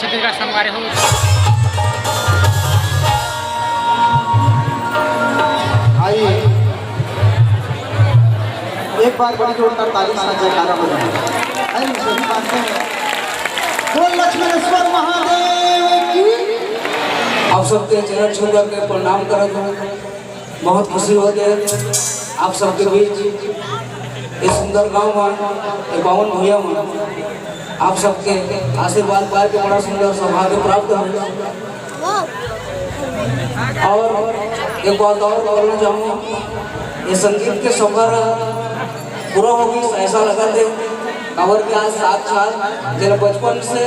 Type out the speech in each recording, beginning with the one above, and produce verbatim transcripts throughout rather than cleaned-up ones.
छत्तीसगढ़ संगवारी हो। आइए, एक बार बड़ी जोरदार ताली से जयकारा बजाएं। आइए, सभी मानते हैं। बोल लक्ष्मीश्वर महादेव की। आप सबके चरण छू करके प्रणाम करत हूँ। बहुत खुशी होत हे आप सबके बीच, इस सुंदर गांव में, ये पावन भुइयां में आप सबके आशीर्वाद पाए के बड़ा सुंदर सौभाग्य प्राप्त हो। और एक बात और बोलना चाहूँगा, ये संगीत के सफर पूरा हो गई, ऐसा लगा थे। काबर के आज साक्षात जेला बचपन से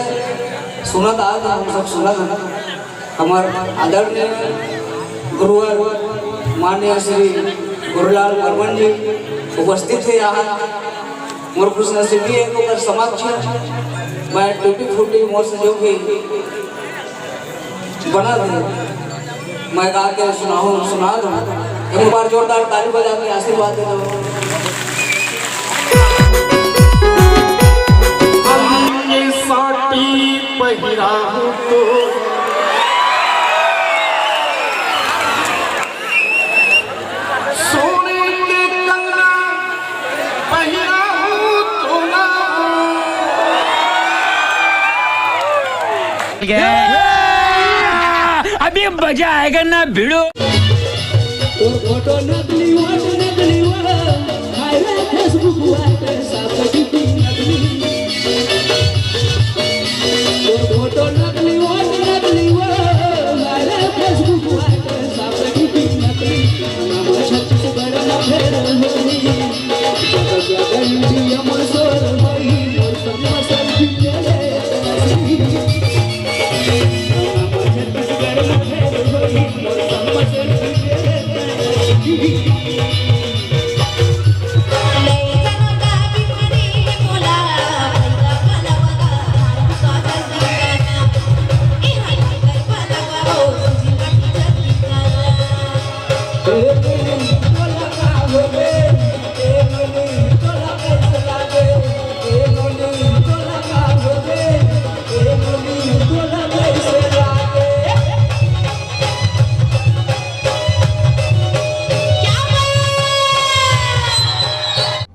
सुनत आ, हम सब सुनत हन। हमर आदरणीय गुरुवर माननीय श्री गुरुलाल बर्मन जी उपस्थित हे यहाँ। मोर खुशनसीबी हे ओकर समक्ष मैं टूटी फूटी मोर से जो भी बना दे, मैं गा के सुनाऊं, सुना दूं। एक बार जोरदार ताली बजा के आशीर्वाद दे दो। हमने साटी पहिराहू तो सोने के कंगना पहिराहू तो ना। अभी मजा आएगा ना भिड़ो। तोर फोटो नकली, वोट नकली, वो हाय रे Facebook वाले सब नकली। तोर फोटो नकली, वोट नकली, वो हाय रे Facebook वाले सब नकली। नाम छत्तीसगढ़ में फेर होली।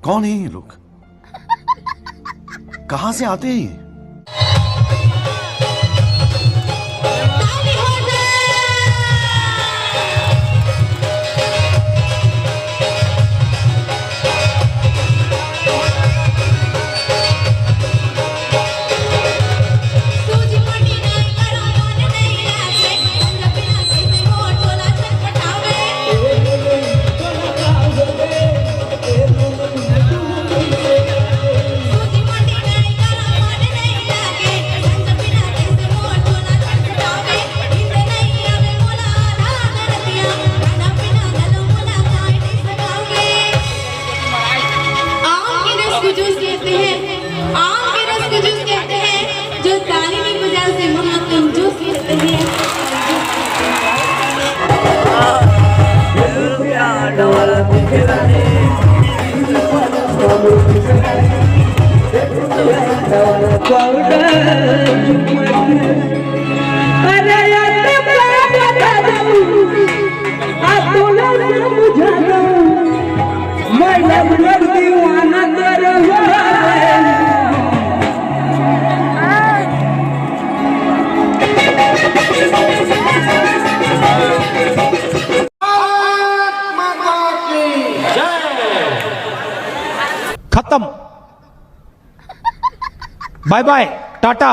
कौन है ये लोग? कहां से आते हैं ये? आम के रस को जूस कहते हैं, आम के रस को जूस कहते हैं, जो ताली नहीं बजा उसे महा कंजूस कहते हैं। खत्म। बाय बाय, टाटा।